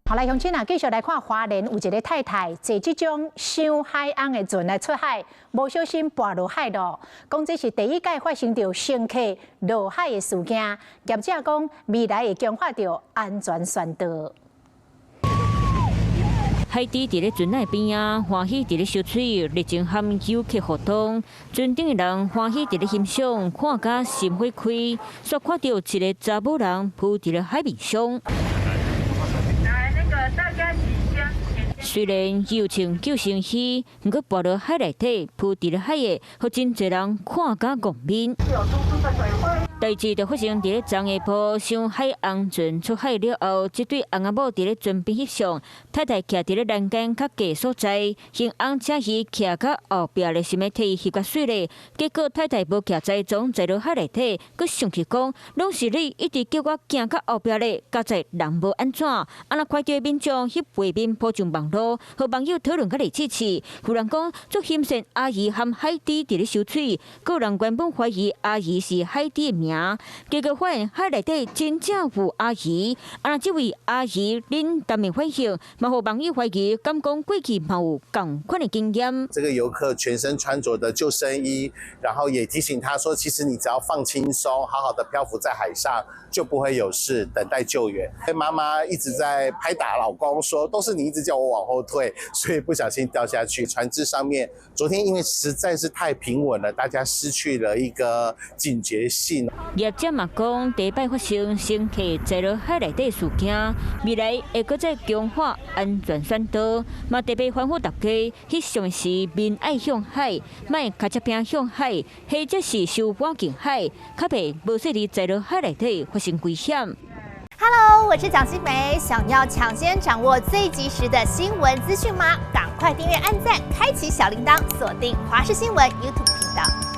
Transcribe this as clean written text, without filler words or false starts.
好來，鄉親啊，繼續來看花蓮有一个太太坐這種賞海翁的船來出海，無小心跋落海囉。講這是第一擺發生著乘客落海的事件，業者講未來會強化著安全宣導。海豬佇咧船仔邊仔，歡喜佇咧游水，熱情和遊客互動。船頂的人歡喜佇咧欣賞，看甲心火開，煞看著一个查某人浮佇咧海面上。雖然伊有穿救生衣，毋過跋落海內底，浮佇咧海下，予真濟人看甲戇面。代誌就發生佇咧昨下晡，賞海翁船出海了後，這對翁仔某佇咧船邊翕相，太太徛佇咧欄杆較低所在，嫌翁仔魚徛較後壁咧，想欲替伊翕較媠咧，結果太太無徛在總坐落海內底，閣生氣講，攏是你一直叫我行較後壁咧，佳哉人無按怎，啊若看著民眾翕畫面 po 上網路，予網友討論甲熱刺刺，有人講足欣羨阿姨和海豬佇咧游水，閣有人原本懷疑阿姨是海豬的名，結果發現海內底真正有阿姨，啊若這位阿姨冷淡的反應，嘛予網友懷疑，敢講過去嘛有仝款的經驗。這個遊客全身穿着的救生衣，然後也提醒他說，其實你只要放輕鬆，好好的漂浮在海上，就不會有事，等待救援。媽媽一直在拍打老公，說都是你一直叫我往後退，所以不小心掉下去。船隻上面，昨天因為實在是太平穩了，大家失去了一個警覺性。業者嘛講，第一擺發生乘客坐落海內底事件，未來會閣再強化安全宣導，嘛特別吩咐大家，翕相時面愛向海，莫跤脊餅向海，或者是收倚近海，較袂無細膩坐落海內底發生危險。 Hello，我是蔣新梅，想要搶先掌握最及時的新聞資訊嗎？趕快訂閱、按讚、開啟小鈴鐺，鎖定華視新聞 YouTube 頻道。